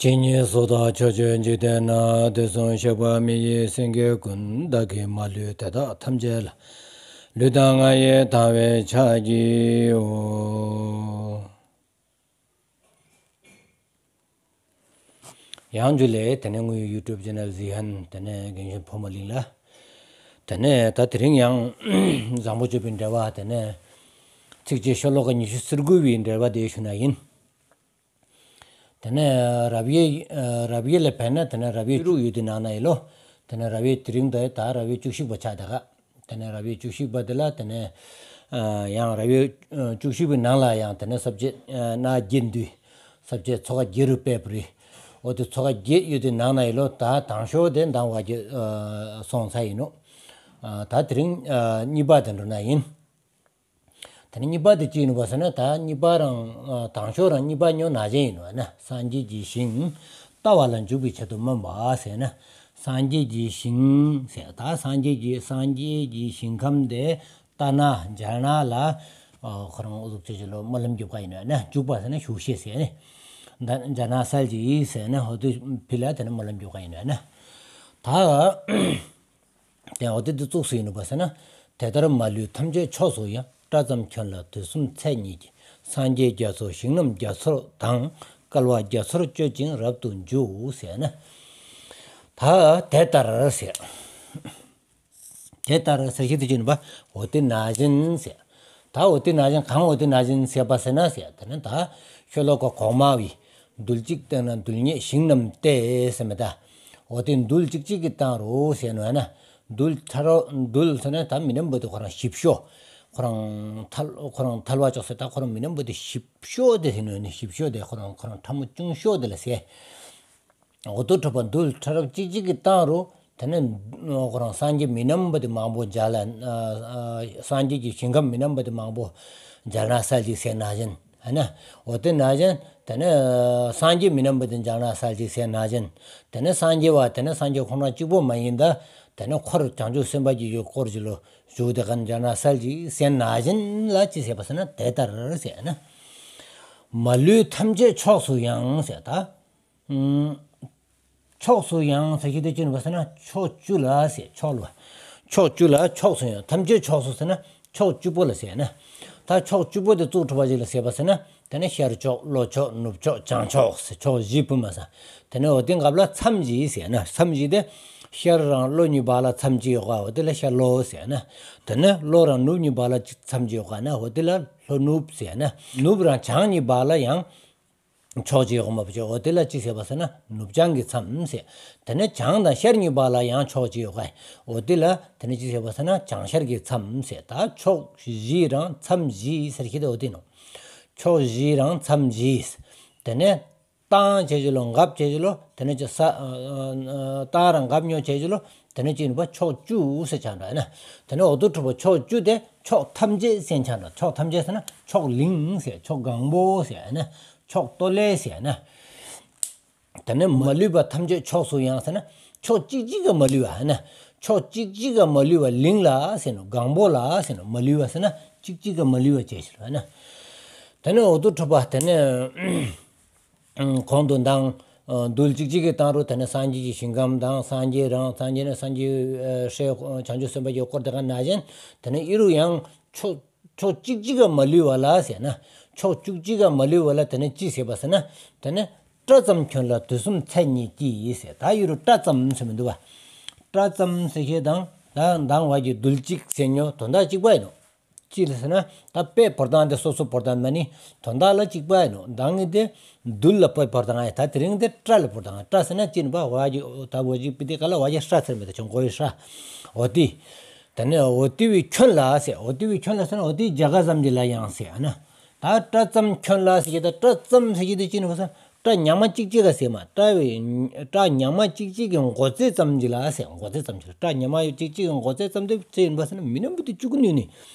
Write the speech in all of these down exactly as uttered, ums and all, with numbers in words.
ཇི་སྙེད་སུ་དག་ཕྱོགས་བཅུའི་འཇིག་རྟེན་ན། དུས་གསུམ་གཤེགས་པ་མི་ཡི་སེང་གེ་ཀུན། བདག་གིས་མ་ལུས་དེ་དག་ཐམས་ཅད་ལ། ལུས་དང་ངག་ཡིད་དང་བས་ཕྱག་བགྱིའོ། ཡང་ཇུ་ལེ། དེ་ནས་ངའི་ཡུ་ཊུབ་ཅེ་ནལ་གཟིགས་མཁན་དེ་ནས་རྒན་གཞོན་ཕོ་མོ་ལྷན་རྒྱས་ལ། དེ་ནས་ད་དེ་རིང་ཡང་བཟང་པོ་སྤྱོད་པའི་འགྲེལ་པ། དེ་ནས་ཚིགས་བཅད་ཤོ་ལོ་ཀ་ཉི་ཤུ་རྩ་དགུ་བའི་འགྲེལ་པ་དེ་ཞུ་ན་ཡིན། དེ་ནས་རབ་དབྱེ་ཨ་རབ་དབྱེ་ལ་ཕན་ན། དེ་ནས་རབ་དབྱེ་དྲུག་ཡོད་དེ་ནང་ན་ཡིན་ལོ། དེ་ནས་རབ་དབྱེ་དེ་རིང་ད་ད་རབ་དབྱེ་བཅུ་གཅིག་པ་ཆགས་ད་ག་དེ་ནས་རབ་དབྱེ་བཅུ་གཅིག་པ་དེ་ལ་དེ་ནས་ཨ་ཡང་རབ་དབྱེ་ཨ་བཅུ་གཅིག་པའི་ནང་ལ་ཡང་དེ་ནས་ས་བཅད་ཨ་སྣ་བརྒྱད་འདུས། ས་བཅད་ཚོ་ཁ་བརྒྱད་རུ་སྤེལ་བ་རེད། འོ་དེ་ཚོ་ཁ་བརྒྱད་ཡོད་དེ་ནང་ན་ཡིན་ལོ། ད་དང་ཤོས་དེ་མདང་བ་གི་ཨ་སོང་ཚར་ཡིན་ནོ། ཨ་ད་དེ་རིང་ཨ་གཉིས་པ་དེ་འགྲོ་ན་ཡིན། དེ་ནས་གཉིས་པ་དེ་ཅི་ཡིན་ནོ་བ་ཟེར་ན། ད་གཉིས་པ་རང་ཨ་དང་ཤོས་རང་གཉིས་པ་ཉོ་ན་ཅན་ཡིན་ནོ་ན། སངས་རྒྱས་ཀྱི་ཞིང་ལྟ་བ་ལ་འཇུག་པའི་ཆེད་དུ་སྨོན་པ་ཟེར་ན། སངས་རྒྱས་ཀྱི་ཞིང་ཟེར། ད་སངས་རྒྱས་ཀྱི་སངས་རྒྱས་ཀྱི་ཞིང་ཁམས་དེ་ལྟ་ན་མཇལ་ན་ལ་ཨ་ཁོ་རང་འོ་ཟུག་ཅེས་ཅིག་ལོ་སྨོན་ལམ་རྒྱོབ་ཀ་ཡིན་ནོ་ན། འཇུག་པ་ཟེར་ན་ཞུགས་ཤེས་ཟེར་ནས། ད་མཇལ་ན་གསལ་གྱི་ཟེར་ན་འོ་དེ་ཕི་ལ་དེ་ནས་སྨོན་ལམ་རྒྱོབ་ཀ་ཡིན་ནོ་ན། ད་དེ་འོ་དེ་དེ་བཙུགས་སུ་ཡིན་ནོ་བ་ཟེར་ན། དེ་ལྟར་མ་ལུས་ཐམས་ཅད་ཕྱོགས་སུ་ཡང་། སྐྲ་ཙམ་ཁྱོན་ལ་དུས་གསུམ་ཚད་སྙེད་ཀྱི། སངས་རྒྱས་རྒྱ་མཚོ་ཞིང་རྣམས་རྒྱ་མཚོར་ལྡང་། བསྐལ་པ་རྒྱ་མཚོར་སྤྱོད་ཅིང་རབ་ཏུ་འཇུག་ཟེར་ན། ད་དེ་ལྟར་ཟེར། དེ་ལྟར་ཟེར་ཞིག་དེ་ཅི་ཡིན་པ། འོ་དེ་ནང་བཞིན་ཟེར། ད་འོ་དེ་ནང་བཞིན་གང་འོ་དེ་ནང་བཞིན་ཟེར་བ་ཟེར་ན་ཟེར། དེ་ནི་ད་ཤོ་ལོ་ཀ་གོང་མ་བའི་རྡུལ་གཅིག་བཏང་ན་རྡུལ་སྙེད་ཞིང་རྣམས་ཏེ་ཟེར་མི་ད། འོ་དེ་རྡུལ་གཅིག་གཅིག་གི་སྟེང་རུ་ཟེར་ནོ་ཡ་ན། རྡུལ་ཕྲ་རོ་རྡུལ་ཟེར་ན་ད་མི་རྣམ་པོ་དེ་ཁོ་རང་བཞི་བཅུ། ཁོ་རང་ཐལ་ཁོ་རང་ཐལ་བ་ཅོག་ཟེར། ད་ཁོ་རང་མི་རྣམ་པོ་དེ་བཞི་བཅུ་དེ་ཟེར་ནོ་ཡ་ན། བཞི་བཅུ་དེ་ཁོ་རང་ཁོ་རང་ཕྲ་མོ་ཆུང་ཤོས་དེ་ལ་ཟེར། འོ་དེ་འཁྲུལ་པ་རྡུལ་ཕྲ་རབ་གཅིག་གཅིག་གི་སྟེང་རུ། དེ་ནས་ཁོ་རང་སངས་རྒྱས་མི་རྣམ་པ་དེ་མང་པོ་མཇལ་ལ། ཨ་ཨ་སངས་རྒྱས་ཀྱི་ཞིང་ཁམས་མི་རྣམ་པ་དེ་མང་པོ་མཇལ་ན་གསལ་གྱི་ཟེར་ནང་བཞིན། ཨ་ན། འོ་དེ་ནང་བཞིན། དེ་ནས་སངས་རྒྱས་མི་རྣམ་པ་དེ་མཇལ་ན་གསལ་གྱི་ཟེར་ནང་བཞིན། དེ་ནས་སངས་རྒྱས་པ་དེ་ནས་སངས་རྒྱས་ཁོ་རང་གཅིག་པོ་མ་ཡིན་ད། དེ་ནས་འཁོར་བྱང་ཆུབ་སེམས་དཔའ་གི་ཡུལ་སྐོར་གྱི་ལོ་བཞུགས་དེ་ག་མཇལ་ན་གསལ་གྱི་ཟེར་ནང་བཞིན་ལ་ཅི་ཟེར་བ་ཟེར་ན། དེ་ལྟར་ཟེར་ན། མ་ལུས་ཐམས་ཅད་ཕྱོགས་སུ་ཡང་ཟེར་ད། ཕྱོགས་སུ་ཡང་ཟེར་གྱི་དེ་ཅི་ཡིན་པ་ཟེར་ན། ཕྱོགས་བཅུ་ལ་ཟེར། ཕྱོགས་ལ། ཕྱོགས་བཅུ་ལ་ཕྱོགས་སུ་ཡང་། ཐམས་ཅད་ཕྱོགས་སུ་ཟེར་ན་ཕྱོགས་བཅུ་པོ་ལ་ཟེར་ན། ད་ཕྱོགས་བཅུ་པོ་དེ་བཙུགས་གྲུབ་པ་ཅིག་ལ་ཟེར་བ་ཟེར་ན། དེ་ནས་ཤར་ཕྱོགས་ཀླུ་ཕྱོགས་ནུབ་ཕྱོགས་བྱང་ཕྱོགས་ཟེར། ཕྱོགས་བཞི་བུད་མེད་ས། དེ་ནས་འོ་དེ་འགབ་ལ་མཚམས་བཞི་ཟེར་ན། མཚམས་བཞི་དེ་ཤར་རང་ཀླུ་གཉིས་བར་ལ་མཚམས་གཅིག་ཡོད་ག་འོ་དེ་ལ་ཤར་ཀླུ་ཟེར་ན། དེ་ནས་ཀླུ་རང་ནུབ་གཉིས་བར་ལ་མཚམས་གཅིག་ཡོད་ག་ན་འོ་དེ་ལ་ལྷོ་ནུབ་ཟེར་ན། ནུབ་རང་བྱང་གཉིས་བར་ལ་ཡང་ཕྱོགས་གཅིག་ཡོད་མ་བྱས། འོ་དེ་ལ་ཅི་ཟེར་བ་ཟེར་ན་ནུབ་བྱང་གི་མཚམས་ཟེར། དེ་ནས་བྱང་དང་ཤར་གཉིས་བར་ལ་ཡང་ཕྱོགས་གཅིག་ཡོད་ག་འོ་དེ་ལ་དེ་ནས་ཅི་ཟེར་བ་ཟེར་ན་བྱང་ཤར་གྱི་མཚམས་ཟེར། ད་ཕྱོགས་བཞི་རང་མཚམས་བཞི་ཟེར་གྱི་དེ་འོ་དེ་ནོ། ཕྱོགས་བཞི་རང་མཚམས་བཞི། དེ་ནས་བཏང་བྱས་ཀྱི་ལོ། འགབ་བྱས་ཀྱི་ལོ། དེ་ནས་ཅི་ས་ཨ་ཨ་བཏང་རང་འགབ་ཉོ་བྱས་ཀྱི་ལོ། དེ་ནས་ཅི་ཡིན་པ་ཕྱོགས་བཅུ་ཟེར་ཆགས་འགྲོ་ཡ་ན། དེ་ནས་འོ་དེ་འཁྲུལ་པ་ཕྱོགས་བཅུ་དེ་ཕྱོགས་ཐམས་ཅད་ཟེར་ཆགས་འགྲོ། ཕྱོགས་ཐམས་ཅད་ཟེར་ན་ཕྱོགས་གླིང་ཟེར། ཕྱོགས་གང་པོ་ཟེར་ན། ཕྱོགས་སྟོད་ལས་ཟེར་ན། དེ་ནས་མ་ལུས་པ་ཐམས་ཅད་ཕྱོགས་སུ་ཡང་ཟེར་ན། ཕྱོགས་གཅིག་གཅིག་ག་མ་ལུས་པ་ན། ཕྱོགས་གཅིག་གཅིག་ག་མ་ལུས་པ་གླིང་ལ་ཟེར་ནོ། གང་པོ་ལ་ཟེར་ནོ། མ་ལུས་པ་ཟེར་ན་གཅིག་གཅིག་ག་མ་ལུས་པ་བྱས་ཕྱིར་ན། དེ་ནས་འོ་དེ་འཁྲུལ་པ་དེ་ནས་གོང་དུ་མདང་རྡུལ་གཅིག་གཅིག་གི་སྟེང་རུ་དེ་ནས་སངས་རྒྱས་ཀྱི་ཞིང་ཁམས་དང་། སངས་རྒྱས་རང་། སངས་རྒྱས་ནས་སངས་རྒྱས་སྲས་བྱང་ཆུབ་སེམས་དཔའ་ཡི་སྐོར་དེ་ག་ནང་བཞིན། དེ་ནས་ཨི་རུ་ཡང་ཕྱོགས་ཕྱོགས་གཅིག་གཅིག་ག་མ་ལུས་པ་ལ་ཟེར་ན། ཕྱོགས་གཅིག་གཅིག་ག་མ་ལུས་པ་ལ་དེ་ནས་ཅི་ཟེར་བ་ཟེར་ན། དེ་ནས་སྐྲ་ཙམ་ཁྱོན་ལ་དུས་གསུམ་ཚད་སྙེད་ཀྱི་ཟེར། ད་ཡུ་རུ་སྐྲ་ཙམ་ཟེར་མི་འདུག་བ། སྐྲ་ཙམ་ཟེར་ཞེས་དང་ད་མདང་བ་གི་རྡུལ་གཅིག་ཟེར་ཉོ་དོན་དག་གཅིག་པ་ཡིན་ནོ། ཅི་ལ་ཟེར་ན་ད་དཔེ་བོར་སྟངས་དེ་སོ་སོ་བོར་སྟངས་མ་ནི་དོན་དག་ལ་གཅིག་པ་ཡིན་ནོ། མདང་གི་དེ་རྡུལ་ལ་དཔེ་བོར་སྟངས་ཡིན། ད་དེ་རིང་དེ་སྐྲ་ལ་བོར་སྟངས། སྐྲ་ཟེར་ན་ཅི་ཡིན་པ། བ་གི་ད་བ་གི་པི་ཏི་ཀ་ལ་བ་གི་སྐྲ་ཟེར་མི་དེ་ཆུང་གོ་ཡི་སྐྲ། འོ་དེ། དེ་ནས་འོ་དེ་བའི་ཁྱོན་ལ་ཟེར། འོ་དེ་བའི་ཁྱོན་ལ་ཟེར་ན་འོ་དེ་རྒྱ་གར་ཙམ་གྱི་ལ་ཡང་ཟེར་ཨ་ན། ད་སྐྲ་ཙམ་ཁྱོན་ལ་ཟེར་གྱི་ད་སྐྲ་ཙམ་ཟེར་གྱི་དེ་ཅི་ནི་བ་ས། སྐྲ་ཉག་མ་གཅིག་གཅིག་ག་ཟེར་མ། སྐྲ་བའི་སྐྲ་ཉག་མ་གཅིག་གཅིག་གི་མགོ་རྩེ་ཙམ་གྱི་ལ་ཟེར། མགོ་རྩེ་ཙམ་གྱི་ལ། སྐྲ་ཉག་མ་གཅིག་གཅིག་གི་མགོ་རྩེ་ཙམ་དེ་ཅི་ཡིན་པ་ཟེར་ན་མི་རྣམ་པའི་དུས་བཅུ་ཀུན་ཡོད་ནི།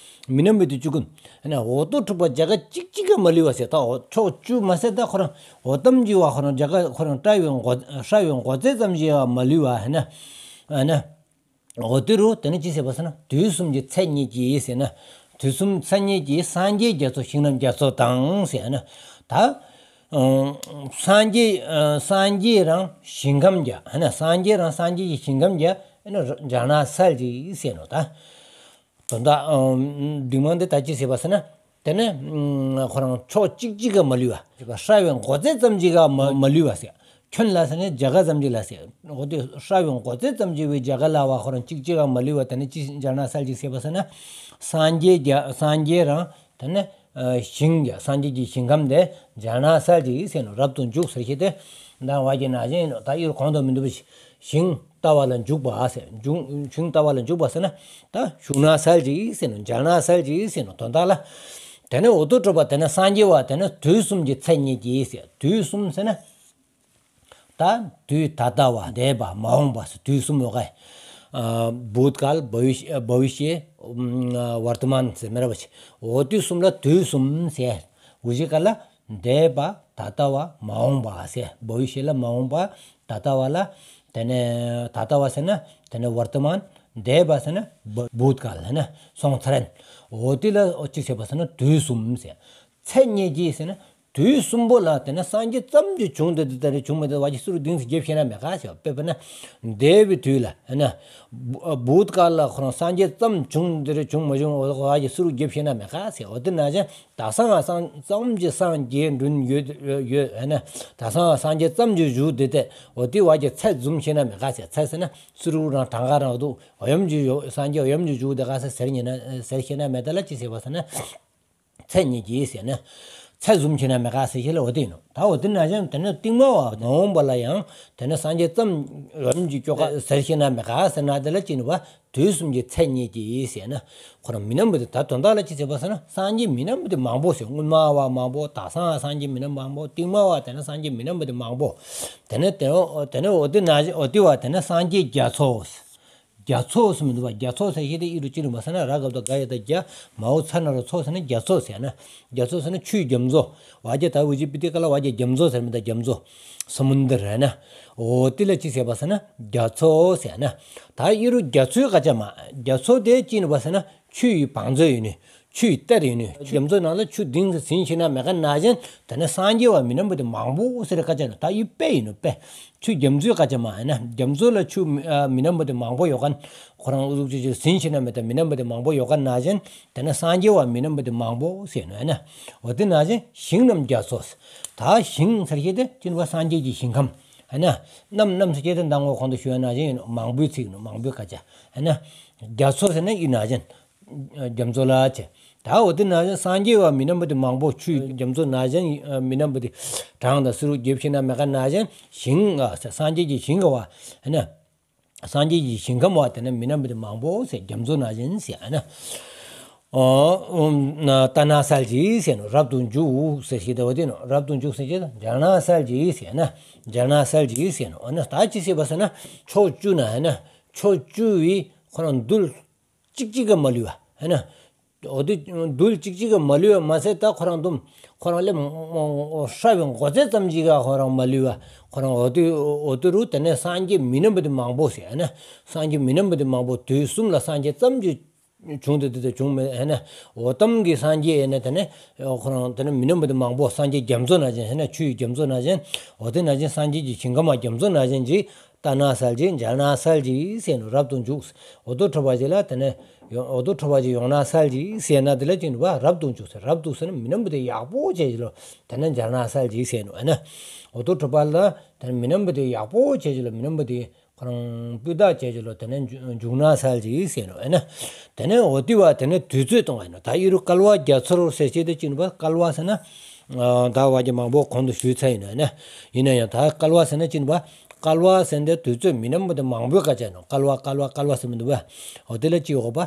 མི་རྣམ་པའི་དུས་བཅུ་ཀུན། ཨ་ནི་འོ་དེ་འཁྲུལ་པ་རྒྱ་གར་གཅིག་གཅིག་ག་མ་ལུས་པ་ཟེར། ད་འོ་ཕྱོགས་བཅུ་མ་ཟད་ད་ཁོ་རང་འོ་ཙམ་གྱི་བ་ཁོ་རང་རྒྱ་གར་ཁོ་རང་སྐྲ་བའི་མགོ་སྐྲ་བའི་མགོ་རྩེ་ཙམ་གྱི་བ་མ་ལུས་པ་ཨ་ན། ཨ་ན། འོ་དེ་རུ་དེ་ནི་ཅི་ཟེར་བ་ཟེར་ན་དུས་གསུམ་གྱི་ཚད་སྙེད་ཀྱི་ཟེར་ན། དུས་གསུམ་ཚད་སྙེད་ཀྱི་སངས་རྒྱས་རྒྱ་མཚོ་ཞིང་རྣམས་རྒྱ་མཚོ་དང་ཟེར་ན། ད་ སངས་རྒྱས་སངས་རྒྱས་རང་ཞིང་ཁམས་ཀྱི་ཧ་ན་སངས་རྒྱས་རང་སངས་རྒྱས་ཀྱི་ཞིང་ཁམས་ཀྱི་ཨ་ནི་འཇག་སྣང་གསལ་བྱེད་ཟེར་ནོ་ད། དོན་དག་འདི་མ་འདི་ད་ཅི་ཟེར་བ་ཟེར་ན། དེ་ནས་ཁོ་རང་ཕྱོགས་གཅིག་གཅིག་ག་མ་ལུས་པ། ཧྲ་བའི་མགོ་རྩེ་ཙམ་གཅིག་ག་མ་མ་ལུས་པ་ཟེར། ཁྱོན་ལ་ཟེར་ནས་རྒྱ་གར་ཙམ་གཅིག་ལ་ཟེར། འོ་དེ་ཧྲ་བའི་མགོ་རྩེ་ཙམ་གཅིག་པའི་རྒྱ་གར་ལ་བ་ཁོ་རང་གཅིག་གཅིག་ག་མ་ལུས་པ་དེ་ནས་ཅི་འཇག་སྣང་གསལ་བྱེད་ཟེར་བ་ཟེར་ན། སངས་རྒྱས་རྒྱ་སངས་རྒྱས་རང་དེ་ནས་ཞིང་རྒྱ་སངས་རྒྱས་ཀྱི་ཞིང་ཁམས་དེ་འཇག་སྣང་གསལ་བྱེད་ཟེར་ནོ། རབ་ཏུ་འཇུག་ཟེར་ཞེས་དེ་འདང་བ་གྱི་ན་གཞན་ཡིན་ནོ། ད་ཡུལ་གོང་དུ་མི་འདུག་པ་ཞིང་ལྟ་བ་ལ་འཇུག་པ་ཟེར། འཇུག་ཞིང་ལྟ་བ་ལ་འཇུག་པ་ཟེར་ན་ད་ཞུགས་སྣང་གསལ་བྱེད་ཟེར་ནོ། འཇག་སྣང་གསལ་བྱེད་ཟེར་ནོ། དོན་དག་ལ། དེ་ནས་འོ་དོ་གྲུབ་པ་དེ་ནས་སངས་རྒྱས་པ་དེ་ནས་དུས་གསུམ་གྱི་མཚན་ཉིད་ཀྱིས་ཟེར། དུས་གསུམ་ཟེར་ན། ད་དུས་ད་ལྟ་བ་འདས་པ་མ་འོངས་པ་ཟེར་དུས་གསུམ་ཡོད་ག། བུད་གལ་བྷ་བི་ཤ་བྷ་བི་ཤ་ཨ་བར་ཏི་མན་ཟེར་མེད་པ་ཅིག་འོ་དུས་གསུམ་ལ་དུས་གསུམ་ཟེར། འུ་ཅི་ག་ལ། འདས་པ་ད་ལྟ་བ་མ་འོངས་པ་ཟེར། བྷ་བི་ཤ་ལ་མ་འོངས་པ། ད་ལྟ་བ་ལ། དེ་ནས་ད་ལྟ་བ་ཟེར་ན་དེ་ནས་བར་ཏི་མན། འདས་པ་ཟེར་ན་བུད་གལ་ཟེར་ན་སོང་ཚར་ཡིན། འོ་དེ་ལ་ཅི་ཟེར་བ་ཟེར་ན་དུས་གསུམ་ཟེར། མཚན་ཉིད་ཀྱིས་ཟེར་ན་དུས་གསུམ་པོ་ལ་དེ་ནས་སངས་རྒྱས་ཙམ་གྱིས་བྱུང་སྟེ་དེ་ལྟར་བྱུང་མི་དེ་བ་ཅི་སུ་རུ་གདིང་ཟེར་རྒྱབ་ཤེས་ན་མེད་ག་ཟེར། དཔེར་ན་འདས་པའི་དུས་ལ་ན་བུད་གལ་ལ་ཁོ་རང་སངས་རྒྱས་ཙམ་བྱུང་དེ་རུ་བྱུང་མ་བྱུང་བ་ཅི་སུ་རུ་རྒྱབ་ཤེས་ན་མེད་ག་ཟེར། འོ་དེ་ན་ཅན། ད་སང་ང་སང་ཙམ་གྱི་སངས་རྒྱས་འགྲུབ་ཡོད་ཡོད་ཡོད་ཧེ་ན། ད་སང་ང་སངས་རྒྱས་ཙམ་གྱི་བཞུགས་དེ་དེ་འོ་དེ་བ་ཅི་ཚད་བཟུང་ཤེས་ན་མེད་ག་ཟེར། ཚད་ཟེར་ན་སུ་རུ་རང་གྲངས་ཀ་རང་འདུག་འོ་ཡོམ་གྱི་ཡོད་སངས་རྒྱས་འོ་ཡོམ་གྱི་བཞུགས་དེ་ག་ཟེར་ཟེར་ཉེ་ན་ཟེར་ཤེས་ན་མེད། དེ་ལ་ཅི་ཟེར་བ་ཟེར་ན། མཚན་ཉིད་ཀྱིས་ཟེར་ན། ཚད་བཟུང་ཤེས་ན་མེད་ག་ཟེར་ཤེས་ལ་འོ་དེ་ཡིན་ནོ། ད་འོ་དེ་ན་ཅན་དེ་ནས་རྟིང་མ་བ་མ་འོངས་པ་ལ་ཡང་དེ་ནས་སངས་རྒྱས་ཙམ་འོ་ཡོམ་གྱི་སྐྱོ་ག་ཟེར་ཤེས་ན་མེད་ག་ཟེར་ན་དེ་ལ་ཅི་ནི་བ། དུས་གསུམ་གྱི་མཚན་ཉིད་ཀྱིས་ཟེར་ན། ཁོ་རང་མི་རྣམ་པ་དེ་ད་དོན་དག་ལ་ཅི་ཟེར་བ་ཟེར་ན་སངས་རྒྱས་མི་རྣམ་པ་དེ་མང་པོ་ཟེར། སྔོན་མ་བ་མང་པོ། ད་སང་སངས་རྒྱས་མི་རྣམ་པ་མང་པོ། རྟིང་མ་བ་དེ་ནས་སངས་རྒྱས་མི་རྣམ་པ་དེ་མང་པོ། དེ་ནས་དེ་དེ་ནས་འོ་དེ་ན་འོ་དེ་བ་དེ་ནས་སངས་རྒྱས་རྒྱ་མཚོ། རྒྱ་མཚོ་ཟེར་མི་འདུག་བ། རྒྱ་མཚོ་ཟེར་ཤེས་དེ་ཨི་རུ་ཅི་རུ་མ་ཟེར་ན་ར་གབ་ད་ག་ཡ་ད་རྒྱ་མའོ་ཚ་ན་རོ་མཚོ་ཟེར་ན་རྒྱ་མཚོ་ཟེར་ན། རྒྱ་མཚོ་ཟེར་ན་ཆུའི་རྒྱ་མཚོ། བ་རྒྱ་ད་འུ་ཅི་པི་ཏི་ཀ་ལ་བ་རྒྱ་རྒྱ་མཚོ་ཟེར་མི་ད་རྒྱ་མཚོ། སྨུན་དར་ཧེ་ན། འོ་དེ་ལ་ཅི་ཟེར་བ་ཟེར་ན་རྒྱ་མཚོ་ཟེར་ན། ད་ཨི་རུ་རྒྱ་མཚོའི་སྐད་ཆ་མ། རྒྱ་མཚོ་དེ་ཅི་ནི་བ་ཟེར་ན་ཆུ་ཡི་བང་མཛོད་ཡིན་ནི། ཆུ་ཡི་གཏེར་ཡིན་ནི། རྒྱ་མཚོ་ནང་ལ་ཆུ་གདིང་ཟེར་ཟིན་ཤེས་ན་མེད་ག་ན་ཅན་དེ་ནས་སངས་རྒྱས་བ་མི་རྣམ་པ་དེ་མང་པོ་ཟེར་སྐད་ཆ་ནི་ད་ཨི་དཔེ་ཡིན་ནོ་དཔེ། ཆུ་རྒྱ་མཚོའི་སྐད་ཆ་མ་ཡིན་ན་རྒྱ་མཚོ་ལ་ཆུ་མི་ཨ་མི་རྣམ་པ་དེ་མང་པོ་ཡོད་ག་ན། ཁོ་རང་ཨུ་ཟུག་ཅིག་ཅིག་ཟིན་ཤེས་ན་མེད་ད་མི་རྣམ་པ་དེ་མང་པོ་ཡོད་ག་ན་ཅན་དེ་ནས་སངས་རྒྱས་བ་མི་རྣམ་པ་དེ་མང་པོ་ཟེར་ནོ་ཡིན་ན། འོ་དེ་ན་ཅན་ཞིང་རྣམས་རྒྱ་མཚོ། ད་ཞིང་ཟེར་ཤེས་དེ་ཅི་ནི་བ་སངས་རྒྱས་ཀྱི་ཞིང་ཁམས་ཡིན་ན། རྣམས་རྣམས་ཟེར་ཤེས་དེ་མདང་ངོ་གོང་དུ་ཞུས་ན་ཅན་ཡིན་ནོ། མང་པོའི་ཚིག་ནོ། མང་པོའི་སྐད་ཆ་ཡིན་ན། རྒྱ་མཚོ་ཟེར་ན་ཨི་ན་ཅན། རྒྱ་མཚོ་ལ་ཅེ། ད་འོ་དེ་ན་ཅན་སངས་རྒྱས་བ་མི་རྣམ་པ་དེ་མང་པོ་ཆུ་རྒྱ་མཚོ་ན་ཅན་མི་རྣམ་པ་དེ་གྲངས་དང་སུ་རུ་རྒྱབ་ཤེས་ན་མེད་ག་ན་ཅན་ཞིང་ཨ་སངས་རྒྱས་ཀྱི་ཞིང་ག་བ་ཡིན་ན། སངས་རྒྱས་ཀྱི་ཞིང་ཁམས་བ་དེ་ནས་མི་རྣམ་པ་དེ་མང་པོ་ཟེར་རྒྱ་མཚོ་ན་ཅན་ཟེར་ཡིན་ན། ཨོ་ཨོ་ལྟ་སྣང་གསལ་བྱེད་ཟེར་ནོ། རབ་ཏུ་འཇུག་ཟེར་ཤེས་དེ་འོ་དེ་ནོ། རབ་ཏུ་འཇུག་ཟེར་ཤེས་དེ་འཇག་སྣང་གསལ་བྱེད་ཟེར་ན། འཇག་སྣང་གསལ་བྱེད་ཟེར་ནོ། ཨ་ན་ད་ཅི་ཟེར་བ་ཟེར་ན་ཕྱོགས་བཅུ་ན་ཡིན་ན་ཕྱོགས་བཅུ་བའི་ཁོ་རང་རྡུལ་གཅིག་གཅིག་ག་མ་ལུས་པ་ཡིན་ན། འོ་དེ་རྡུལ་གཅིག་གཅིག་ག་མ་ལུས་པ་མ་ཟད་ད་ཁོ་རང་དུ་ཁོ་རང་ལས་ཧྲ་བའི་མགོ་རྩེ་ཙམ་གཅིག་ག་ཁོ་རང་མ་ལུས་པ་ཁོ་རང་འོ་དེ་འོ་དེ་རུ་དེ་ནས་སངས་རྒྱས་མི་རྣམ་པ་དེ་མང་པོ་ཟེར་ཡིན་ན། སངས་རྒྱས་མི་རྣམ་པ་དེ་མང་པོ་དུས་གསུམ་ལ་སངས་རྒྱས་ཙམ་གྱི་བྱུང་དེ་དེ་དེ་བྱུང་མེད་ཧེ་ན། འོ་ཙམ་གྱི་སངས་རྒྱས་ཡིན་ན་དེ་ནས་ཁོ་རང་དེ་ནས་མི་རྣམ་པ་དེ་མང་པོ་སངས་རྒྱས་རྒྱ་མཚོ་ན་ཅན་ཧེ་ན་ཆུ་ཡི་རྒྱ་མཚོ་ན་ཅན་འོ་དེ་ན་ཅན་སངས་རྒྱས་ཀྱི་ཞིང་ཁམས་རྒྱ་མཚོ་ན་ཅན་གྱི་ལྟ་སྣང་གསལ་བྱེད་འཇག་སྣང་གསལ་བྱེད་ཟེར་ནོ། རབ་ཏུ་འཇུག་འོ་དོ་གྲུབ་པ་ཅིག་ལ་དེ་ནས་འོ་དོ་གྲུབ་པ་ཅིག་ཡོང་སྣང་གསལ་བྱེད་ཟེར་ན་དེ་ལ་ཅི་ནི་བ་རབ་ཏུ་འཇུག་ཟེར། རབ་ཏུ་ཟེར་ན་མི་རྣམ་པ་དེ་ཡག་པོ་བྱས་ཀྱི་ལོ། དེ་ནས་འཇག་སྣང་གསལ་བྱེད་ཟེར་ནོ། ཨ་ན་འོ་དོ་གྲུབ་པ་ལ་དེ་ནས་མི་རྣམ་པ་དེ་ཡག་པོ་བྱས་ཀྱི་ལོ། མི་རྣམ་པ་དེ་ཁོ་རང་སྤུས་དག་བྱས་ཀྱི་ལོ། དེ་ནས་འཇུག་སྣང་གསལ་བྱེད་ཟེར་ནོ། ཨ་ན་དེ་ནས་འོ་དེ་བ་དེ་ནས་དུས་ཚོད་གཏོང་བ་ཡིན་ནོ། ད་ཨི་རུ་བསྐལ་པ་རྒྱ་མཚོ་རུ་ཟེར་བྱེད་དེ་ཅི་ནི་བ་བསྐལ་པ་ཟེར་ན་ད་བ་རྒྱ་མང་པོ་གོང་དུ་ཞུས་ཚར་ཡིན་ནོ། ཨ་ན་ཡིན་ན་ཡང་ད་བསྐལ་པ་ཟེར་ན་ཅི་ནི་བ་བསྐལ་པ་ཟེར་དེ་དུས་ཚོད་མི་རྣམ་པ་དེ་མང་པོའི་སྐད་ཆ་ཡིན་ནོ། བསྐལ་པ་བསྐལ་པ་བསྐལ་པ་ཟེར་མི་འདུག་བ། འོ་དེ་ལ་ཅི་ཡོད་པ།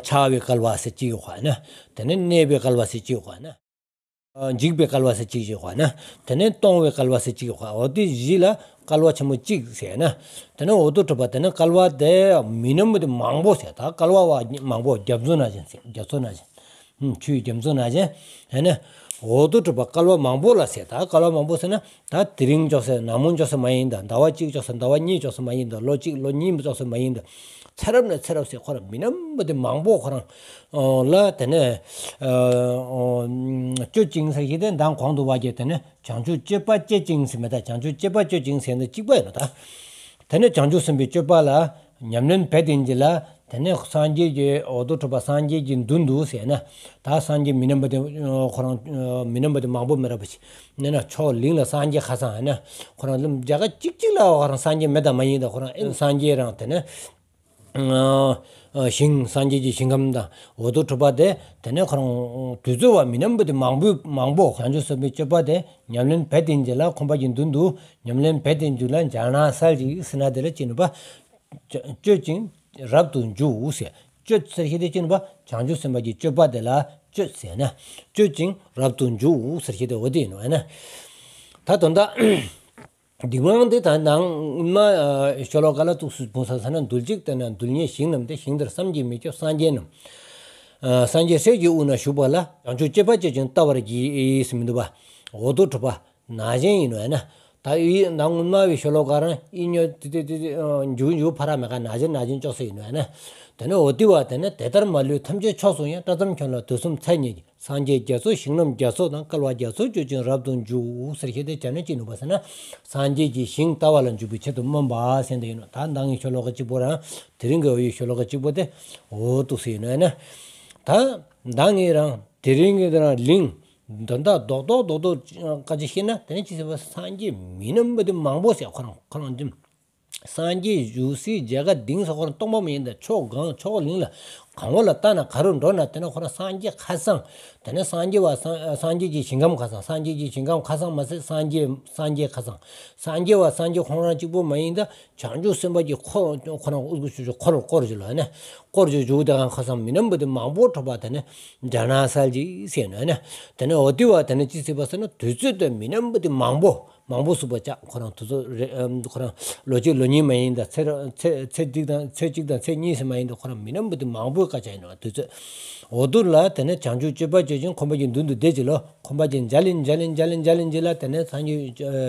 འཆར་བའི་བསྐལ་པ་ཟེར་ཅི་ཡོད་པ་ན། དེ་ནས་གནས་པའི་བསྐལ་པ་ཟེར་ཅི་ཡོད་པ་ན། འཇིག་པའི་བསྐལ་པ་ཟེར་ཅི་ཡོད་པ་ན། དེ་ནས་སྟོང་པའི་བསྐལ་པ་ཟེར་ཅི་ཡོད་པ། འོ་དེ་བཞི་ལ་བསྐལ་པ་ཆེན་པོ་གཅིག་ཟེར་ན། དེ་ནས་འོ་དོ་གྲུབ་པ་དེ་ནས་བསྐལ་པ་དེ་མི་རྣམ་པ་དེ་མང་པོ་ཟེར། ད་བསྐལ་པ་བ་མང་པོ་རྒྱ་མཚོ་ན་ཅན་ཟེར། རྒྱ་མཚོ་ན་ཅན། ཆུའི་རྒྱ་མཚོ་ན་ཅན། ཧེ་ན། འོ་དོ་གྲུབ་པ་བསྐལ་པ་མང་པོ་ལ་ཟེར། ད་བསྐལ་པ་མང་པོ་ཟེར་ན་ད་དེ་རིང་ཅོག་ཟེར་ནངས་མོ་ཅོག་ཟེར་མ་ཡིན་ད། ཟླ་བ་གཅིག་ཅོག་ཟེར་ཟླ་བ་གཉིས་ཅོག་ཟེར་མ་ཡིན་ད། ལོ་གཅིག་ལོ་གཉིས་ཅོག་ཟེར་མ་ཡིན་ད། ཚེ་རབས་ནས་ཚེ་རབས་ཟེར་ཁོ་རང་མི་རྣམས་པ་དེ་མང་པོ་ཁོ་རང་ལ་དེ་ནས་སྤྱོད་ཅིང་ཟེར་ཞིག་དེ་མདང་གོང་དུ་བ་གྱི་དེ་ནས་བྱང་ཆུབ་སྤྱོད་པ་སྤྱད་ཅིང་ཟེར་མེད་ད། བྱང་ཆུབ་སྤྱོད་པ་སྤྱོད་ཅིང་ཟེར་ན་གཅིག་པ་ཡིན་ནོ་ད། དེ་ནས་བྱང་ཆུབ་སེམས་དཔའི་སྤྱོད་པ་ལ་ཉམས་ལེན་འབད་དེ་ཡིན་ལ། དེ་ནས་སངས་རྒྱས་ཀྱི་འོ་དོ་གྲུབ་པ་སངས་རྒྱས་ཀྱི་མདུན་དུ་ཟེར་ན། ད་སངས་རྒྱས་མི་རྣམས་པ་དེ་ཁོ་རང་མི་རྣམས་པ་དེ་མང་པོ་མི་རབས་པ་ཞིག་ནས་ན་ཕྱོགས་གླིང་ལ་སངས་རྒྱས་ཁ་སང་ན་ཁོ་རང་ལམ་རྒྱ་གར་གཅིག་གཅིག་ལ་ཁོ་རང་སངས་རྒྱས་མེད་དང་མ་ཡིན་ད། ཁོ་རང་ཨེ་སངས་རྒྱས་རང་དེ་ནས་ཞིང་སངས་རྒྱས་ཀྱི་ཞིང་ཁམས་དང་འོ་དོ་གྲུབ་པ་དེ་དེ་ནས་ཁོ་རང་དུས་ཚོད་བ་མི་རྣམས་པ་དེ་མང་པོ་མང་པོ་བྱང་ཆུབ་སེམས་དཔའི་སྤྱོད་པ་དེ་ཉམས་ལེན་འབད་དེ་ཡིན་ལ། ཁོང་པ་གི་མདུན་དུ་ཉམས་ལེན་འབད་དེ་ཡིན་ལ་འཇག་སྣང་གསལ་ཅིག་ཟེར་ན་དེ་ལ་ཅི་ནུས་པ། སྤྱོད་ཅིང་རབ་ཏུ་འཇུག་ཟེར། སྤྱོད་ཟེར་ཞིག་དེ་ཅི་ནུས་པ་བྱང་ཆུབ་སེམས་དཔའ་གི་སྤྱོད་པ་དེ་ལ་སྤྱོད་ཟེར་ན། སྤྱོད་ཅིང་རབ་ཏུ་འཇུག་ཟེར་ཞིག་དེ་འོ་དེ་ཡིན་ནོ་ཡིན་ན། ད་དོན་དག་འདི་མང་དེ་ད་ནང་མ་ཤོ་ལོ་ཀ་ལ་ཏོག་སུ་བུང་ས་ས་ན་རྡུལ་གཅིག་ལྟ་ན་རྡུལ་སྙེད་ཞིང་རྣམས་ཏེ། ཞིང་དེར་བསམ་གྱིས་མི་ཁྱབ་སངས་རྒྱས་རྣམས། སངས་རྒྱས་སྲས་ཀྱི་དབུས་ན་བཞུགས་པ་ལ་བྱང་ཆུབ་སྤྱོད་པ་སྤྱོད་ཅིང་བལྟ་བར་བགྱི་ཟེར་མི་འདུག་པ། འོ་དོ་གྲུབ་པ་ན་གཞོན་ཡིན་ནོ་ཡིན་ན། ད་ཡི་ནང་སྔོན་མ་བའི་ཤོ་ལོ་ཀ་རང་ཡིན་ཉོ་དེ་དེ་དེ་འཇུག་འཇུག་ཕ་ར་མེ་ཀ་ན་གཞོན་ན་གཞོན་ཅོག་སེ་ཡིན་ནོ་ཡིན་ན། དེ་ནས་འོ་དེ་བ་དེ་ནས་དེ་ལྟར་མ་ལུས་ཐམས་ཅད་མཆོག་གསུམ་ཡང་། སྐྲ་ཙམ་ཁྱོན་ལ་དུས་གསུམ་ཚད་སྙེད་ཀྱི། སངས་རྒྱས་རྒྱ་མཚོ་ཞིང་རྣམས་རྒྱ་མཚོ་དང་། བསྐལ་པ་རྒྱ་མཚོར་སྤྱོད་ཅིང་རབ་ཏུ་འཇུག་ཟེར་ཞིག་དེ་བྱས་ན་ཅི་ནུས་པ་ཟེར་ན། སངས་རྒྱས་ཀྱི་ཞིང་ལྟ་བ་ལ་འཇུག་པའི་ཆེད་དུ་སྨོན་པ་ཟེར་དེ་ཡིན་ནོ། ད་མདང་གི་ཤོ་ལོ་ཀ་གཅིག་པོ་རང་དེ་རིང་གི་འོ་ཡི་ཤོ་ལོ་ཀ་གཅིག་པོ་དེ་འོ་ཏོག་སེ་ཡིན་ནོ་ཡིན་ན། ད་མདང་གི་རང་དེ་རིང་གི་རང་གླིང་དོན་དག་རྡོག་རྡོག་རྡོག་རྡོག་ཀ་ཅིག་ཤེས་ན་དེ་ནས་ཅི་ཟེར་བ། སངས་རྒྱས་མི་རྣམས་པ་དེ་མང་པོ་ཟེར་ཁོ་རང་ཁོ་རང་འདི། སངས་རྒྱས་བཞུགས་སའི་རྒྱ་གར་དིང་ས་ཁོ་རང་སྟོང་པ་མ་ཡིན་ད། ཕྱོགས་གང་ཕྱོགས་གླིང་ལ་གང་བ་ལ་ལྟ་ན་ག་རུ་འགྲོ་ན་དེ་ན་ཁོ་རང་སངས་རྒྱས་ཁ་སང་། དེ་ནས་སངས་རྒྱས་བ་སངས་སངས་རྒྱས་ཀྱི་ཞིང་ཁམས་ཁ་སང་། སངས་རྒྱས་ཀྱི་ཞིང་ཁམས་ཁ་སང་མ་ཟད་སངས་རྒྱས་སངས་རྒྱས་ཁ་སང་། སངས་རྒྱས་བ་སངས་རྒྱས་ཁོང་རང་གཅིག་པོ་མ་ཡིན་ད། བྱང་ཆུབ་སེམས་དཔའ་གྱི་འཁོར་ཁོ་རང་དབུ་གུ་ཆུ་ཆུ་འཁོར་འཁོར་ཞུ་ལ་ནས་འཁོར་ཞུ་འཇུག་དེ་གང་ཁ་སང་མི་རྣམས་པ་དེ་མང་པོ་གྲུབ་པ་དེ་ནས་འཇག་སྣང་གསལ་ཅིག་ཟེར་ནས་ནས། དེ་ནས་འོ་དེ་བ་དེ་ནས་ཅི་ཟེར་བ་ཟེར་ན། དུས་ཚོད་དེ་མི་རྣམས་པ་དེ་མང་པོ། མང་པོ་ཟུག་པ་ཅག་ཁོ་རང་དུས་ཚོད་རེ་ཨམ་ཁོ་རང་ལོ་གཅིག་ལོ་གཉིས་མ་ཡིན་ད། ཚེ་ར་ཚེ་ཚེ་གཅིག་དང་ཚེ་གཅིག་དང་ཚེ་གཉིས་སུ་མ་ཡིན་ད། ཁོ་རང་མི་རྣམས་པ་དེ་མང་པོའི་དཀའ་ཆ་ཡིན་ནོ་དུས་ཚོད། འོ་དུ་ལ་དེ་ནས་བྱང་ཆུབ་སྤྱོད་པ་སྤྱོད་ཅིང་ཁོང་པ་གི་མདུན་དུ་བསྡད་ཅི་ལོ། ཁོང་པ་གི་འཇའ་ལིན་འཇའ་ལིན་འཇའ་ལིན་འཇའ་ལིན་ཅི་ལ་དེ་ནས་སངས་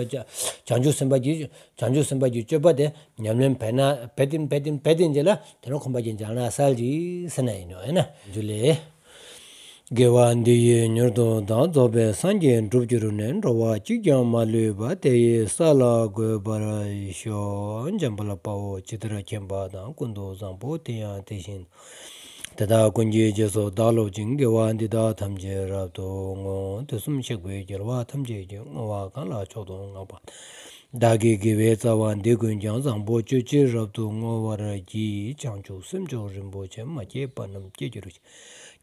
རྒྱས་བྱང་ཆུབ་སེམས་དཔའ་གི་བྱང་ཆུབ་སེམས་དཔའ་གི་སྤྱོད་པ་དེ་ཉམས་ལེན་བེད་ན་བེད་དིན་བེད་དིན་བེད་དིན་ཅི་ལ་དེ་ནས་ཁོང་པ་གི་འཇག་སྣང་གསལ་ཅིག་ཟེར་ན་ཡིན་ནོ་ཡིན་ན་འཇུ་ལེ། དགེ་བ་འདི་ཡིས་མྱུར་དུ་བདག་རྫོགས་པའི། སངས་རྒྱས་འགྲུབ་གྱུར་ནས་འགྲོ་བ་གཅིག་ཀྱང་མ་ལུས་པ། དེ་ཡི་ས་ལ་འགོད་པར་ཤོག། འཇམ་དཔལ་དཔའ་བོས་ཇི་ལྟར་མཁྱེན་པ་དང་། ཀུན་ཏུ་བཟང་པོ་དེ་ཡང་དེ་བཞིན་དེ་དག་ཀུན་གྱི་རྗེས་སུ་བདག་སློབ་ཅིང་། དགེ་བ་འདི་དག་ཐམས་ཅད་རབ་ཏུ་བསྔོ། དུས་གསུམ་གཤེགས་པའི་རྒྱལ་བ་ཐམས་ཅད་ཀྱིས། བསྔོ་བ་གང་ལ་མཆོག་ཏུ་བསྔགས་པ། བདག་གི་དགེ་བའི་རྩ་བ་འདི་ཀུན་ཀྱང་། བཟང་པོ་སྤྱོད་ཕྱིར་རབ་ཏུ་བསྔོ་བར་བགྱི། བྱང་ཆུབ་སེམས་མཆོག་རིན་པོ་ཆེ། མ་སྐྱེས་པ་རྣམས་སྐྱེ་གྱུར་ཅིག།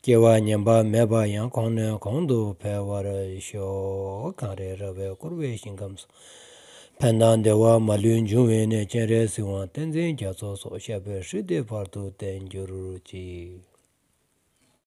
སྐྱེ་བ་ཉམས་པ་མེད་པ་ཡང་། གོང་ནས་གོང་དུ་འཕེལ་བར་ཤོག། གངས་རི་ར་བས་བསྐོར་བའི་ཞིང་ཁམས་སུ། ཕན་དང་བདེ་བ་མ་ལུས་འབྱུང་བའི་གནས། སྤྱན་རས་གཟིགས་དབང་བསྟན་འཛིན་རྒྱ་མཚོ་སོགས། ཞབས་པད་སྲིད་མཐའི་བར་དུ་བརྟན་གྱུར་ཅིག།